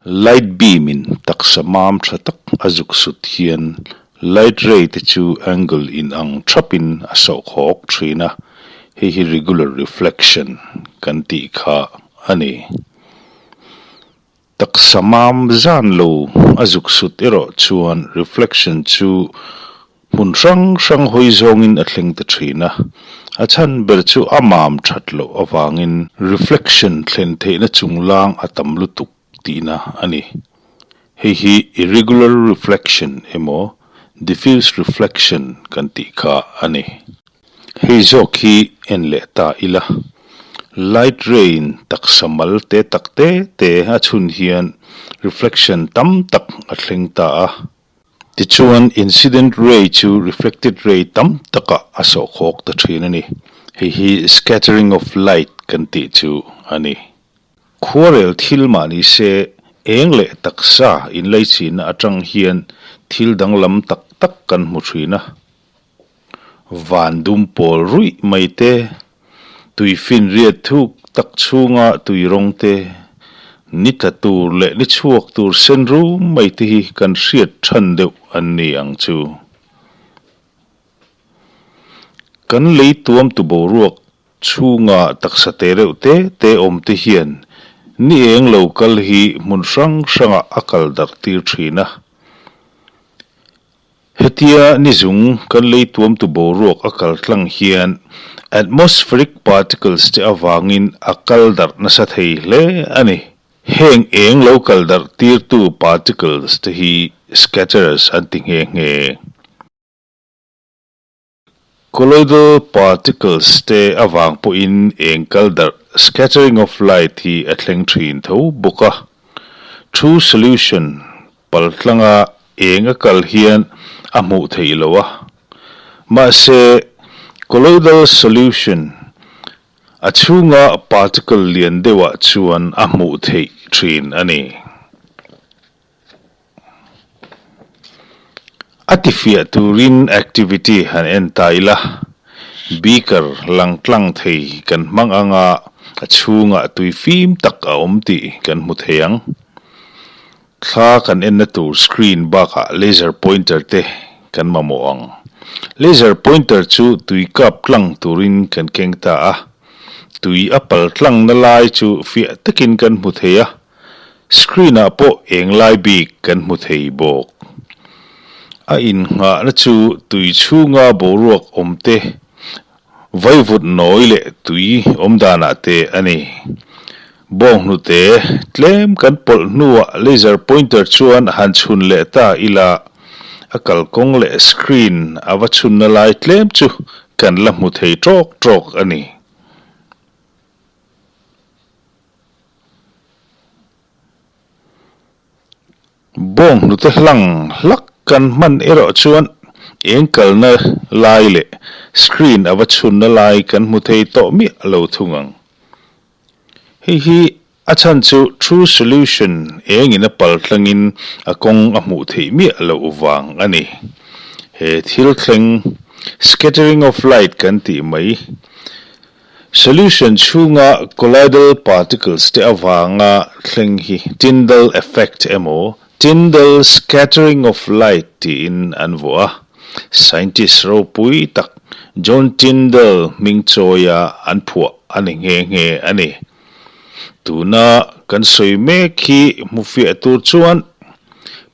Light beam in taksa mam tha tak a zuk sut hian light ray te chu angle in ang thap in a sawh khawk thin a, hei hi regular reflection kan tih kha a ni. Taksa mam zan lo a zuk sut erawh chuan reflection chu Hmun hrang hrang hawi zawngin a thleng ta thin a, a chhan ber chu a mam that loh avangin reflection thlen theihna chunglang a tam lutuk tihna a ni. Hei hi irregular reflection emaw diffuse reflection kan tih kha a ni. Hei zawk hi en leh ta ila, light ray in taksa mal te tak te te a chhun hian reflection tam tak a thleng ta a. Tichuan, incident ray chu reflected ray tam takah a sawhkhawk ta thin a ni. Hei hi scattering of light kan tih chu a ni. Khuarel thil mah ni se, eng leh taksa inlaichihna atang hian thil danglam tak tak kan hmu thin a. Van dum pawl ruih mai te, tui finriat thuk tak chhunga tui rawng te, ni tla tur leh ni chhuak tur sen rum mai te hi kan hriat than deuh an ni ang chu. Kan lei tuam tu boruak chhunga taksa te reuh te te awm te hian ni eng lo kal hi hmun hrang hrangah a kal darh tir thin a. Hetia nizung kan lei tuamtu boruak a kal tlang hian atmospheric particles te avangin a kal darh nasa thei hle a ni. Heng eng lo kal darh tirtu particles te hi scatterers an ti nghe nghe. Colloidal particles te avang pawhin eng kal darh scattering of light hi a thleng thin tho bawk a. True solution Paltlanga eng a kal hian a hmuh theih lo a. Mahse, colloidal solution a chhunga particle lian deuhah chuan a hmuh theih thin a ni. A tifiah turin activity han en ta ila, beaker lang tlang thei kan hmang anga a chhungah tui fim tak a awm tih kan hmu thei ang. Thla kan enna tur screen bakah laser pointer te kan mamawh ang. Laser pointer chu tui kap tlang turin kan keng ta a, tui a pal tlangna lai chu fiah takin kan hmu thei a, screen ah pawh eng lai bik kan hmu thei bawk. A innghahna chu tui chhunga boruak awm te, vaivut nawi leh tui awm danah te a ni. Bawnghnute tlem kan pawlh hnuah laser pointer chuan han chhun leh ta ila, a kalkawng leh screen a va chhunna lai tlem chu kan la hmu thei tawk tawk a ni. Bawnghnute hlang hlak kan hman erawh chuan eng kalna lai leh screen a va chhunna lai kan hmu thei tawh miah lo thung ang. Hei hi a chhan chu True Solution engin a pal tlangin a kawng a hmuh theih miah loh vang a ni. He thil thleng scattering of light kan tih mai solution chhunga colloidal particles te avanga thleng hi Tyndall effect emaw Tyndall scattering of light tiin an vuah a. Scientist ropui tak John Tyndall hming chawia an phuah a ni nghe nghe a ni. Tuna kan sawi mek hi hmufiah tur chuan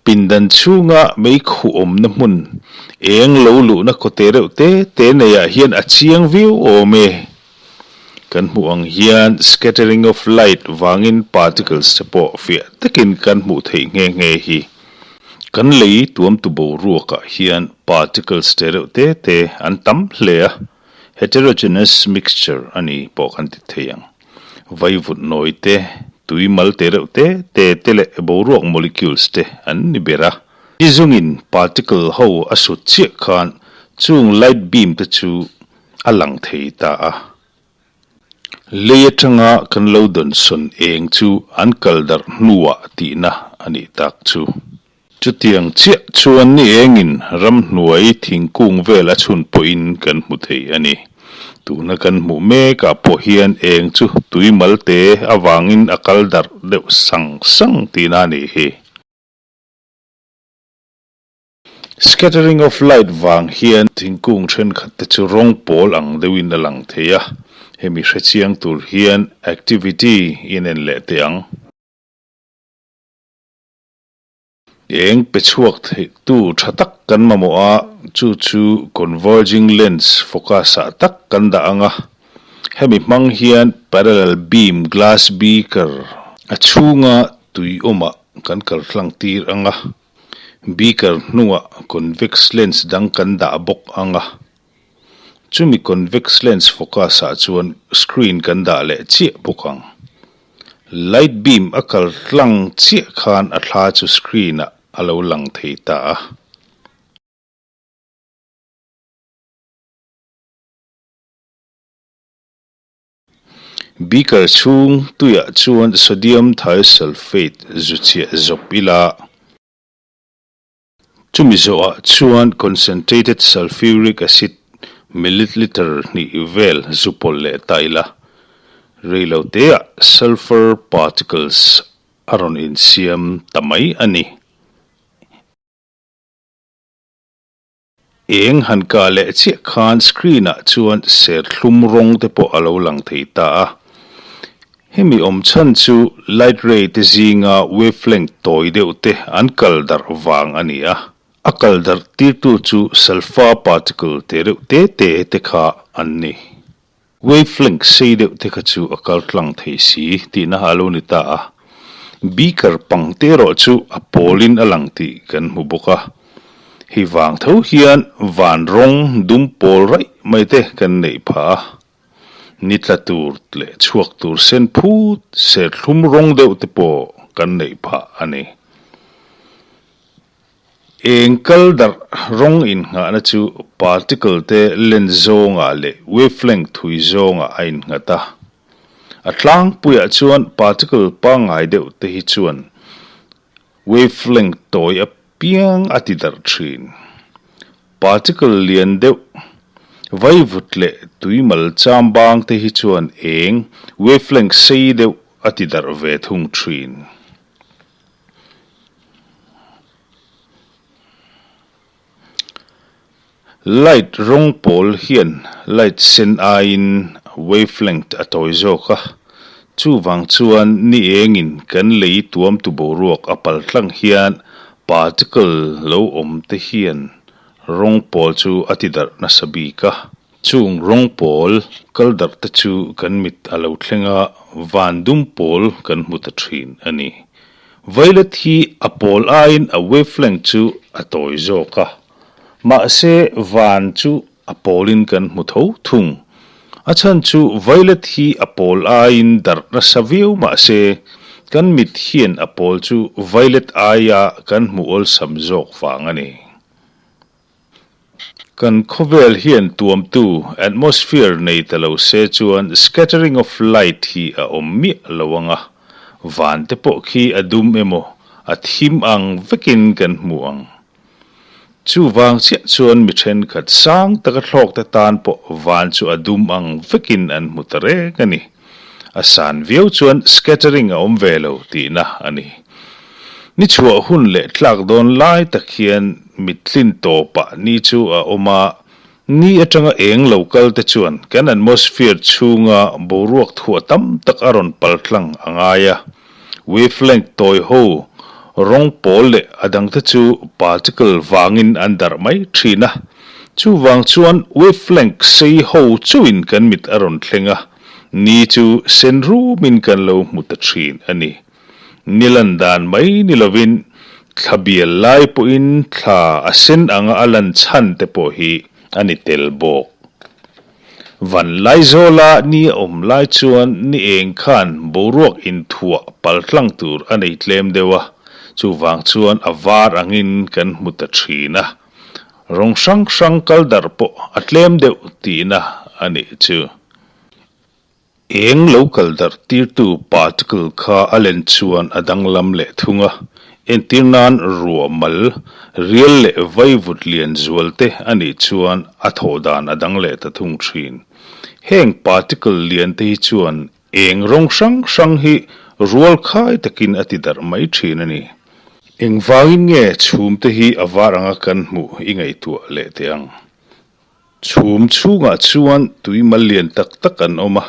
pindan chhunga mei khuh awmna hmun eng lo luhna kawte reuh te te neiah hian a chiang viau awm e. Kan hmuh ang hian scattering of light vangin particles te pawh fiah takin kan hmuh theih nghe nghe hi. Kan lei tuamtu boruakah hian particles te reuh te te an tam hle a, heterogeneous mixture a ni pawh kan ti thei ang. Vaivut nawi te, tui mal te reuh te te te leh boruak molecules te an ni ber a. Ni zungin particle ho a sut chiah khan chung light beam te chu a lang thei ta a. Lei atanga kan lo dawnsawn eng chu an kal darh hnuah tihna a nih tak chu. Chutiang chiah chuan ni engin ramhnuai thingkung vel a chhun pawhin kan hmu thei a ni. Tuna kan hmuh mekah pawh hian eng chu tui malte avangin a kal darh deuh sang sang tihna a nih hi. Scattering of light vang hian thingkung thenkhat te chu rawng pawl ang deuhin a lang thei a, hemi hrechiang tur hian activity inen leh teh ang. Eng pe chhuak theihtu tha tak kan mamawh a, chu chu converging lens focus ah tak kan dah ang a. Hemi hmang hian parallel beam glass beaker a chhunga tui awmah kan kal tlang tir ang a, beaker hnungah convex lens dang kan dah bawk ang a. Chumi convex lens focus ah chuan screen kan dah leh chiah bawk ang. Light beam a kal tlang chiah khan a thla chu screen ah a lo lang thei ta a. Beaker chhung tuiah chuan sodium thiosulfate zu chiah zawp ila. Chumi zawhah chuan concentrated sulfuric acid millilitre hnih vel zu pawlh leh ta ila, reiloteah sulfur particles a rawn insiam ta mai a ni. Eng han kah leh chiah khan screen ah chuan serthlum rawng te pawh a lo lang thei ta a. Hemi awm chhan chu light ray te zinga wavelength tawi deuh te an kal darh vang a ni a. A kal darh tirtu chu sulfur particle te reuh te te te kha an ni. Wavelength sei deuh te kha chu a kal tlang thei si tihna a lo ni ta a. Beaker pang te erawh chu a pawlin a lang tih kan hmu bawk a. Hei vang tho hian van rawng dum pawl raih mai te kan neih phah a. Ni tla tur leh chhuak tur sen phut serthlum rawng deuh te pawh kan neih phah a ni. Eng kal darh rawng innghahna chu particle te len zawngah leh wavelength thui zawngah a innghat a. A tlangpuiah chuan particle pangngai deuh te hi chuan wavelength tawi apiang a ti darh thin. Particle lian deuh, vaivut leh tuimal chambang te hi chuan eng wavelength sei deuh a ti darh ve thung thin. Light rawng pawl hian light sen aiin wavelength a tawi zawk a, chuvang chuan ni engin kan lei tuamtu boruak a pal tlang hian particle lo awm te hian rawng pawl chu a ti darh nasa bik a. Chung rawng pawl kal darh te chu kan mit a lo thleng a, van dum pawl kan hmu ta thin a ni. Violet hi a pawl aiin a wavelength chu a tawi zawk a, mahse van chu a pawlin kan hmu tho thung. A chhan chu violet hi a pawl aiin darh nasa viau mahse kan mit hian a pawl chu violet aia kan hmu awlsam zawk vang a ni. Kan khawvel hian tuamtu, atmosphere, nei ta lo se chuan scattering of light hi a awm miah lo ang a, van te pawh khi a dum emaw a thim ang vekin kan hmu ang. Chuvang chiah chuan mi thenkhat sang taka thlawk te tan pawh van chu a dum ang vekin an hmu ta reng a ni. A san viau chuan scattering a awm ve lo tihna a ni. Ni chhuah hun leh tlak dawn lai tak hian mittlin tawpah ni chu a awm a, ni atanga eng lo kal te chuan kan atmosphere chhunga boruak thuah tam tak a rawn pal tlang a ngai a. Wavelength tawi ho rawng pawl leh a dangte chu particle vangin an darh mai thin a. Chuvang chuan wavelength sei ho chauhin kan mit a rawn thleng a, ni chu sen rumin kan lo hmu ta thin a ni. Ni lan dan mai ni lovin thla bial lai pawhin thla a sen anga a lan chhan te pawh hi a ni tel bawk. Van Laizawla ni a awm lai chuan ni eng khan boruak inthuah pal tlang tur a nei tlem deuh a, chuvang chuan a var angin kan hmu ta thin a. Rawng hrang hrang kal darh pawh a tlem deuh tihna a nih chu. Eng lo kal darh tirtu particle kha a len chuan a danglam leh thung a, entir nan ruah mal, rial leh vaivut lian zual te a nih chuan a thawh dan a dang leh ta thung thin. Heng particle lian te hi chuan eng rawng hrang hrang hi rual khai takin a ti darh mai thin a ni. Engvangin nge chhum te hi a var anga kan hmuh i ngaihtuah leh teh ang? Chhum chhungah chuan tui mal lian tak tak an awm a,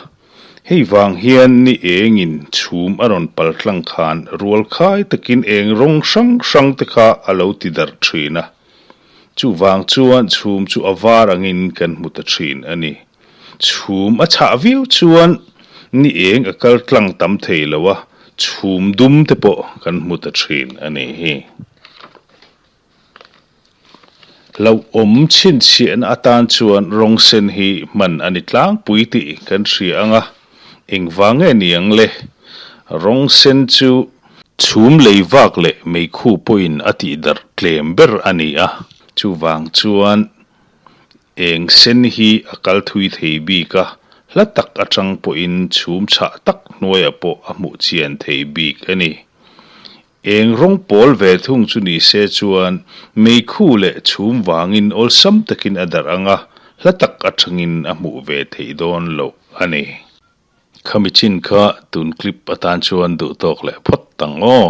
hei vang hian ni engin chhum a rawn pal tlang khan rual khai takin eng rawng hrang hrang te kha a lo ti darh thin a. Chuvang chuan chhum chu a var angin kan hmu ta thin a ni. Chhum a chhah viau chuan ni eng a kal tlang tam thei lo a, chhum dum te pawh kan hmu ta thin a ni hi. Hlauhawm chhinchhiahna atan chuan rawng sen hi hman a ni tlangpui tih kan hria ang a, engvang nge ni ang le? Rawng sen chu chhum lei vak leh meikhu pawhin a tihdarh tlem ber a ni a, chuvang chuan eng sen hi a kal thui thei bik a, hla tak atang pawhin chhum chhah tak hnuaiah pawh a hmuh chian thei bik a ni. Eng rawng pawl ve thung chu ni se chuan meikhu leh chhum vangin awlsam takin a darh ang a, hla tak atangin a hmuh ve theih dawn loh a ni. Khami chin kha tun clip atan chuan duh tawk leh phawt ang aw.